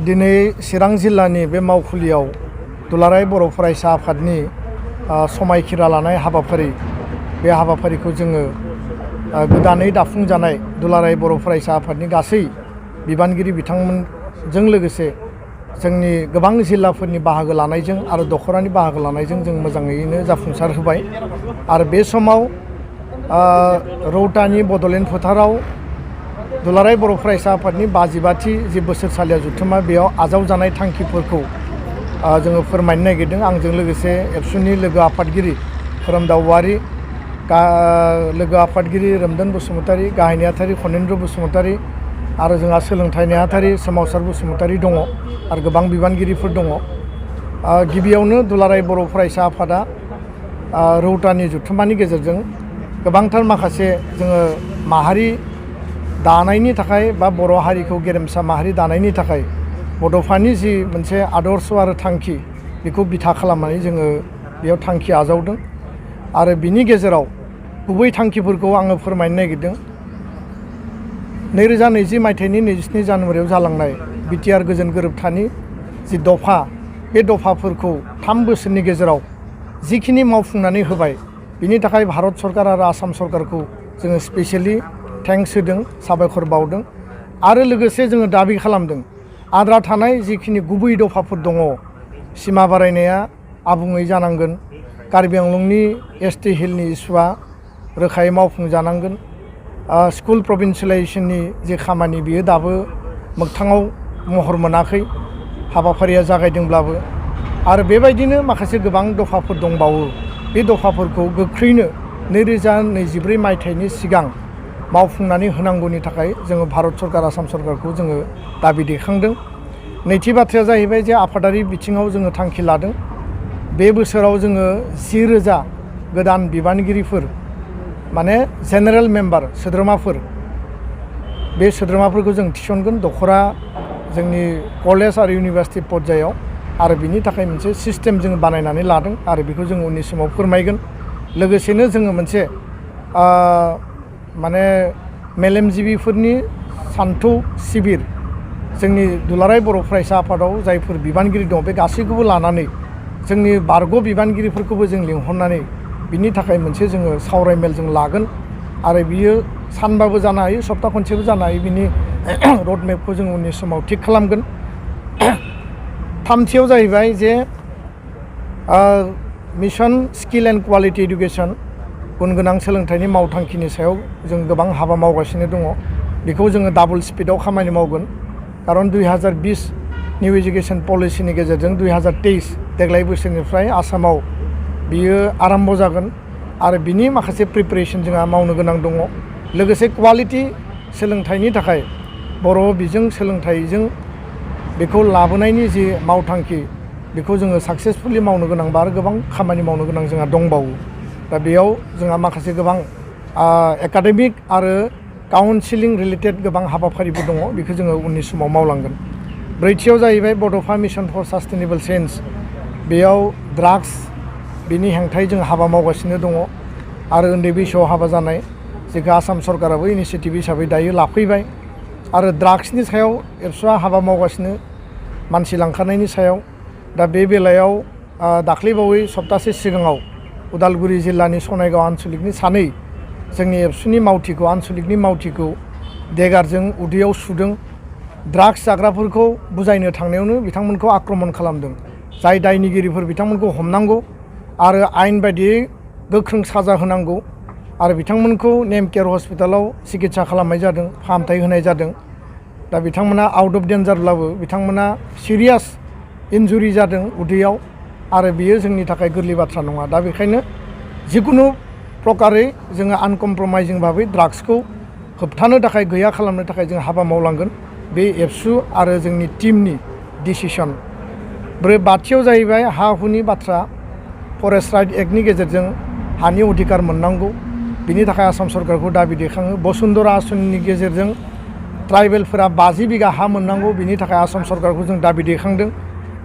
दिनै चिरां जिल्लानि बे मावखुलियाव दुलाराय बर' फरायसा आफादनि समायखिरा लानाय हाबाफारि बे हाबाफारिखौ जोङो गोदानै दाफुंजानाय दुलाराय बर' फरायसा आफादनि गासै बिबानगिरि बिथांमोनजों लोगोसे जोंनि गोबां जिल्लाफोरनि बाहागो लानायजों आरो दख'रानि बाहागो लानायजों जों मोजाङैनो जाफुंसार होबाय। आरो बे समाव रौतानि बड'लेण्ड फोथाराव दुलाराय बर' फरायसा आफादनि 52थि जि बोसोरसालिया जथुम्मा बेयाव आजावजानाय थांखिफोरखौ जोङो फोरमायनो नागिरदों। आंजों लोगोसे एबसुनि लोगो आफादगिरि खोरोमदाव औवारि, लोगो आफादगिरि रोमदोन बसुमतारी, गाहाय नेहाथारि खनेन्द्र बसुमतारी आरो जोंहा सोलोंथाइ नेहाथारि सोमावसार बसुमतारी दङ आरो गोबां बिबानगिरिफोर दङ। गिबियावनो दुलाराय बर' फरायसा आफादा रौतानि जथुम्मानि गेजेरजों गोबांथार माखासे जोङो माहारि दानायनि थाखाय बा बर' हारिखौ गेरेमसा माहारि दानायनि थाखाय बड'फानि जि मोनसे आदर्श आरो थांखि बेखौ बिथा खालामनानै जोङो बेयाव थांखि आजावदों। आरो बिनि गेजेराव गुबै थांखिफोरखौ आङो फोरमायनो नागिरदों। 2020 मायथाइनि 27 जानुवारियाव जालांनाय बिटिआर गोजोन गोरोबथानि जि दफा बे दफाफोरखौ 3 बोसोरनि गेजेराव जिखिनि मावफुंनानै होबाय बिनि थाखाय भारत सरकार आरो आसाम सरकारखौ जोङो स्पेसियेलि थेंक्स होदों, साबायखर बावदों। आरो लोगोसे जोङो दाबि खालामदों आद्रा थानाय जिखिनि गुबै दफाफोर दङ, सिमा बारायनाया आबुङै जानांगोन, कार्बि आंलंनि ST हिलनि इस्युआ रोखायै मावफुंजानांगोन, स्कुल प्रभिन्सियेलाइजेसननि जे खामानि बियो दाबो मोगथाङाव महर मोनाखै, हाबाफारिया जागायदोंब्लाबो। आरो बेबायदिनो माखासे गोबां दफाफोर दंबावो। बे दफाफोरखौ गोख्रैनो 2024 मायथाइनि सिगां मावफुंनानै होनांगौनि थाखाय जोङो भारत सरकार आसाम सरकारखौ जोङो दाबि दैखांदों। नैथि बाथ्राया जाहैबाय जे आफादारि बिथिङाव जोङो थांखि लादों। बे बोसोराव जोङो 10,000 गोदान बिबानगिरिफोर माने जेनेरेल मेम्बार सोद्रोमाफोर बे सोद्रोमाफोरखौ जों थिसनगोन दख'रा जोंनि कलेज आरो इउनिभार्सिटि पर्यायाव। आरो बिनि थाखाय मोनसे सिस्टेम जोङो बानायनानै लादों आरो बेखौ जोङो उननि समाव फोरमायगोन। लोगोसेनो जोङो मोनसे माने मेलेमजिबिफोरनि सान्थौ शिबिर जोंनि दुलाराय बर' फरायसा आफादाव जायफोर बिबानगिरि दं बे गासैखौबो लानानै जोंनि बारग' बिबानगिरिफोरखौबो जों लिंहरनानै बिनि थाखाय मोनसे जोङो सावरायमेल जों लागोन। आरो बियो सानबाबो जानो हायो, सप्ता खनसेबो जानो हायो। बिनि रडमेपखौ जों उननि समाव थिग खालामगोन। थामथियाव जाहैबाय जे mission skill and quality education गुन गोनां सोलोंथाइनि मावथांखिनि सायाव जों गोबां हाबा मावगासिनो दङ। बेखौ जोङो डाबल स्पिडआव खामानि मावगोन। खारन 2020 निउ एजुकेसन पलिसिनि गेजेरजों 2023 देग्लाय बोसोरनिफ्राय आसामाव बियो आराम्भ जागोन आरो बिनि माखासे प्रिपेरेसन जोंहा मावनो गोनां दङ। लोगोसे क्वालिटि सोलोंथाइनि थाखाय बर' बिजों सोलोंथाइजों बेखौ लाबोनायनि जि मावथांखि बेखौ जोङो साक्सेसफुलि मावनो गोनांबा आरो गोबां खामानि मावनो गोनां जोंहा दंबावो। दा बेयाव जोंहा माखासे गोबां एकाडेमिक आरो काउन्सिलिं रिलेटेड गोबां हाबाफारिबो दङ, बेखौ जोङो उननि समाव मावलांगोन। ब्रैथियाव जाहैबाय बड'फा मिशन फर सास्टेनेबल चेन्ज। बेयाव ड्राग्स बिनि हेंथायै जों हाबा मावगासिनो दङ आरो उन्दै बैसोआव हाबा जानाय जेखौ आसाम सरकाराबो इनिसियेटिभ हिसाबै दायो लाफैबाय। आरो ड्राग्सनि सायाव एबसुआ हाबा मावगासिनो मानसि लांखारनायनि सायाव। दा बे बेलायाव दाख्लैबावै सप्तासे सिगाङाव उदालगुरि जिल्लानि सनायगाव आनसलिकनि 2 जोंनि एबसुनि मावथिखौ आनसलिकनि मावथिखौ देगारजों उदैयाव सुदों। ड्राग्स जाग्राफोरखौ बुजायनो थांनायावनो बिथांमोनखौ आक्रमन खालामदों। जाय दायनिगिरिफोर बिथांमोनखौ हमनांगौ आरो आयेन बायदियै गोख्रों साजा होनांगौ आरो बिथांमोनखौ नेम केयार हस्पिटालाव सिकित्सा खालामनाय जादों, फाहामथाय होनाय जादों। दा बिथांमोना आउट अफ डेन्जारब्लाबो बिथांमोना सिरियास इन्जुरि जादों उदैयाव आरो बियो जोंनि थाखाय गोरलै बाथ्रा नङा। दा बेखायनो जिकुनु प्रकारै जोङो आनकमप्रमाइजिं भाबै ड्राग्सखौ होबथानो थाखाय गैया खालामनो थाखाय जों हाबा मावलांगोन। बे एबसु आरो जोंनि टीमनि डिसिसन। बाथियाव जाहैबाय हा हुनि बाथ्रा। फरेस्ट राइट एक्टनि गेजेरजों हानि अधिकार मोननांगौ, बिनि थाखाय आसाम सरकारखौ दाबि दैखाङो। बसुन्धरा आसनिनि गेजेरजों ट्राइबेलफोरा 50 बिगा हा मोननांगौ, बिनि थाखाय आसाम सरकारखौ जों दाबि दैखांदों।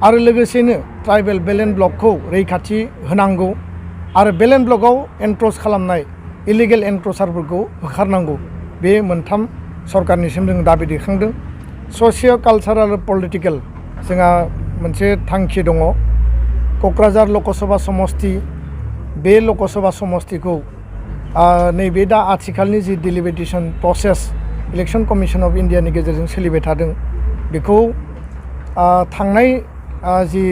आरो लोगोसेनो ट्राइबेल बेलेन्ड ब्लकखौ रैखाथि होनांगौ आरो बेलेन्ड ब्लकआव एनक्रच खालामनाय इलिगेल एनक्रचारफोरखौ होखारनांगौ। बे मोनथाम सरकारनिसिम जों दाबि दैखांदों। ससिय' कालसारेल पलिटिकेल जोंहा मोनसे थांखि दङ। क'क्राझार लकसभा समस्ति बे लकसभा समस्तिखौ नैबे दा आथिखालनि जि delimitation process election commission of इन्डियानि गेजेरजों सोलिबाय थादों बेखौ थांनाय जि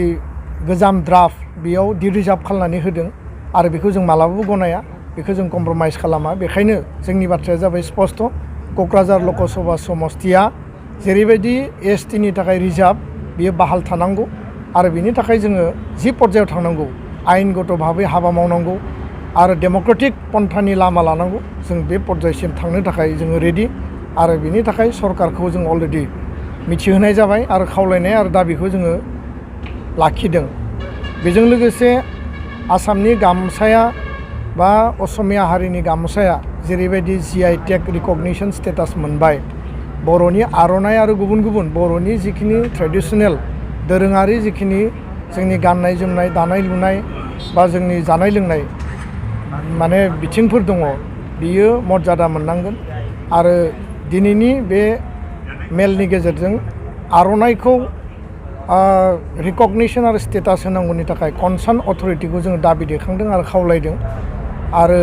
गोजाम ड्राफ्ट बेयाव डिरिजार्भ खालामनानै होदों आरो बेखौ जों मालाबाबो गनाया, बेखौ जों कमप्रमाइज खालामा। बेखायनो जोंनि बाथ्राया जाबाय स्पष्ट, क'क्राझार लकसभा समस्तिया जेरैबायदि एसटिनि थाखाय रिजार्भ बियो बाहाल थानांगौ आरो बिनि थाखाय जोङो जि पर्यायाव थांनांगौ आयेनगत भाबै हाबा मावनांगौ आरो डेम'क्रेटिक पन्थानि लामा लानांगौ। जों बे पर्यायसिम थांनो थाखाय जोङो रेडि आरो बिनि थाखाय सरकारखौ जों अलरेडि मिथिहोनाय जाबाय आरो खावलायनाय आरो दाबिखौ जोङो लाखिदों। बेजों लोगोसे आसामनि गामसाया बा असमिया हारिनि गामसाया जेरैबायदि GI टेग रिकगनिशन स्टेटास मोनबाय, बर'नि आर'नाइ आरो गुबुन गुबुन बर'नि जिखिनि ट्रेडिशनेल दोरोङारि जिखिनि जोंनि गाननाय जोमनाय दानाय लुनाय बा जोंनि जानाय लोंनाय माने बिथिंफोर दङ, बियो मर्यादा मोननांगोन। आरो दिनैनि बे मेलनि गेजेरजों आर'नाइखौ रिकगनिशन आरो स्टेटास होनांगौनि थाखाय कनसार्न अथरिटिखौ जोङो दाबि दैखांदों आरो खावलायदों आरो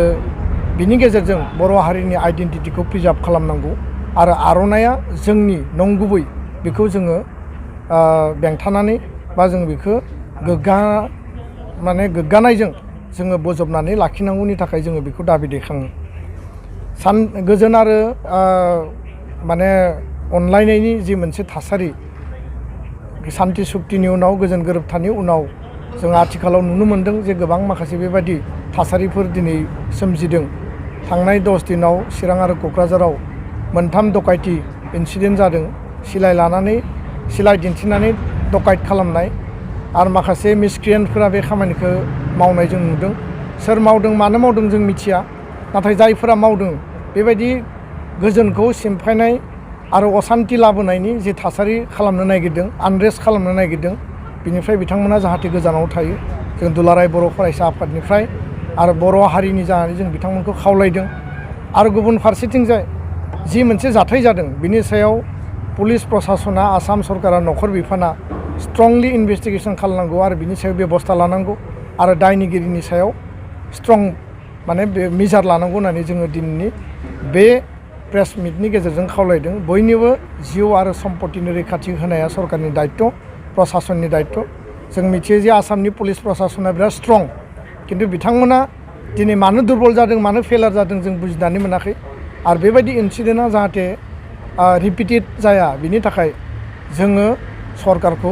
बिनि गेजेरजों बर' हारिनि आइडेन्टिटिखौ प्रिजार्भ खालामनांगौ आरो आर'नाइया जोंनि नंगुबै बेखौ जोङो बेंथानानै बा जों बेखौ गोग्गानायजों जोङो बोजबनानै लाखिनांगौनि थाखाय जोङो बेखौ दाबि दैखाङो। गोजोन आरो माने अनलायनायनि जि मोनसे थासारि, सान्ति सुक्तिनि उनाव गोजोन गोरोबथानि उनाव जों आथिखालाव नुनो मोन्दों जे गोबां माखासे बेबायदि थासारिफोर दिनै सोमजिदों। थांनाय 10 दिनाव चिरां आरो क'क्राझाराव मोनथाम डकाइति इन्सिडेन्ट जादों। सिलाइ दिन्थिनानै डकाइट खालामनाय आरो माखासे मिसक्रियेन्टफोरा बे खामानिखौ मावनाय जों नुदों। सोर मावदों मानो मावदों जों मिथिया, नाथाय जायफोरा मावदों बेबायदि गोजोनखौ सिमफायनाय आरो असान्ति लाबोनायनि जे थासारि खालामनो नागिरदों, आनरेस्ट खालामनो नागिरदों, बिनिफ्राय बिथांमोना जाहाथे गोजानाव थायो। जों दुलाराय बर' फरायसा आफादनिफ्राय आरो बर' हारिनि जानानै जों बिथांमोनखौ खावलायदों। आरो गुबुन फारसेथिंजाय जि मोनसे जाथाय जादों बिनि सायाव पुलिस प्रसासना, आसाम सरकारा, नख'र बिफाना स्ट्रंलि इनभेस्टिगेसन खालामनांगौ आरो बिनि सायाव बेबस्था लानांगौ आरो दायनिगिरिनि सायाव स्ट्रं माने बे मिजार लानांगौ होननानै जोङो दिनैनि बे प्रेस मिटनि गेजेरजों खावलायदों। बयनिबो जिउ आरो सम्पतिनि रैखाथि होनाया सरकारनि दायित्व, प्रसासननि दायित्व। जों मिथियो जे आसामनि पुलिस प्रसासना बिराद स्ट्रं, खिन्थु बिथांमोना दिनै मानो दुरबल जादों, मानो फेलार जादों जों बुजिनानै मोनाखै। आरो बेबायदि इन्सिडेन्टआ जाहाथे रिपिटेड जाया बिनि थाखाय जोङो सरकारखौ